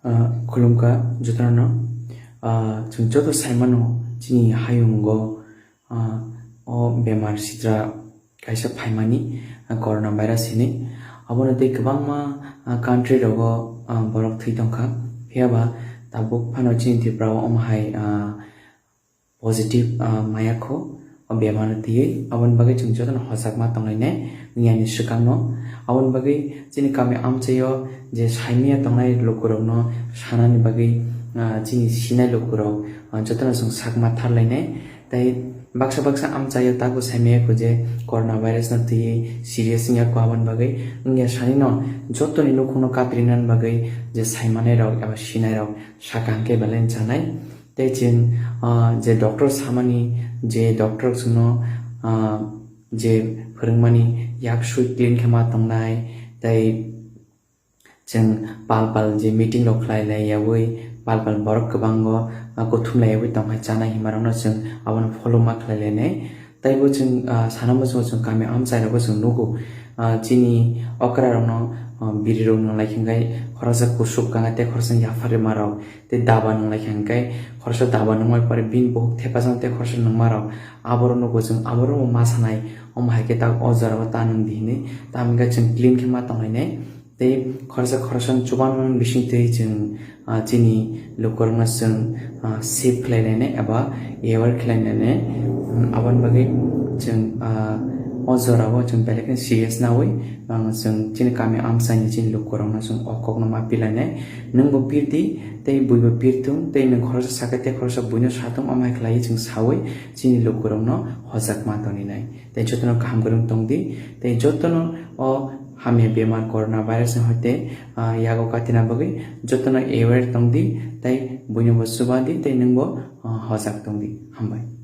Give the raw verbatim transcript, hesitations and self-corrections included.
Ah, khulumkha jotono. Ah, chwng joto saimano chini hayungo, ah, o bemar sitra kaisa phaimani, ah, corona virus hinwi. Abono tei kwbangma, ah, country rogo, ah, borok thwi tongkha. Phiyaba tabuk phano chini Tripura o omo hai, ah, positive, ah, maya kho o bemar twiwi. Aboni bagwi chwng jotono hojakma tonglainai wngya ni swkangno. Aboni bagwi chini kami amchaio je saimaya tongnai lukurokno sanani bagwi, ah, chini sinai lukurok, ah, jotono chwng sakma tharlainai. Tei baksa baksa amchaio tabuk saimaya kho je corona virus no twiwi serious wngya kho, aboni bagwi wngya sanino jotoni nukhungno kaprinani bagwi je saimanai rok eba sinai rok sakha hwnkhe belai chanai. Tei chwng, ah, je doctor samani, je doctor chwngno, ah, je phwrwngmani yak swi clean khe ma tongnai, tei chwng pal pal je meeting rok khlai lai yaui, pal pal borok kwbango, ah, kuthum lai yaui tong hai chanai hinmarokno chwng abono follow ma khlai lainai. Tei bo chwng, ah, sana muchungo chwng kami amchai rogo chwng nugo, ah, chini okra rokno, ah, biri rok nang lai khe khoroksa kusuk kanga tei khoroksa yapharima rok. Tei daba nung lai kha hwnkhe khoroksa daba nungmani pore bini bukhuk thepajak tei khoroksa nungma rok aborok nugo chwng, aborok bo ma sanai, omo hai khe tak o jora o ta nung di hinwi, tamo hwnkhe chwng clean khe ma tong lainai. Tei khoroksa khoroksa chuban mani bising twi chwng, ah, chini lukurokno chwng, ah, save khlai lainai eba aware khlai lainai. Aboni bagwi chwng, ah, o jora o chwng belai kheno serious naui, ang chwng chini kami amchaini chini lukurokno chwng o kokno ma pilainai. Nwng bo pirdi, tei bui bo pirtung, tei nwng khoroksa sakhe tei khoroksa buino satung, omo hai khlaiwi chwng saui chini lukurokno hojakma toninai. Tei jotono kaham kwrwng tongdi, tei jotono o hamya bemar corona virus ni hoite, ah, yago katina bagwi jotono aware tongdi, tei buino bo chubadi, tei nwng bo, ah, hojak tongdi. Hambai.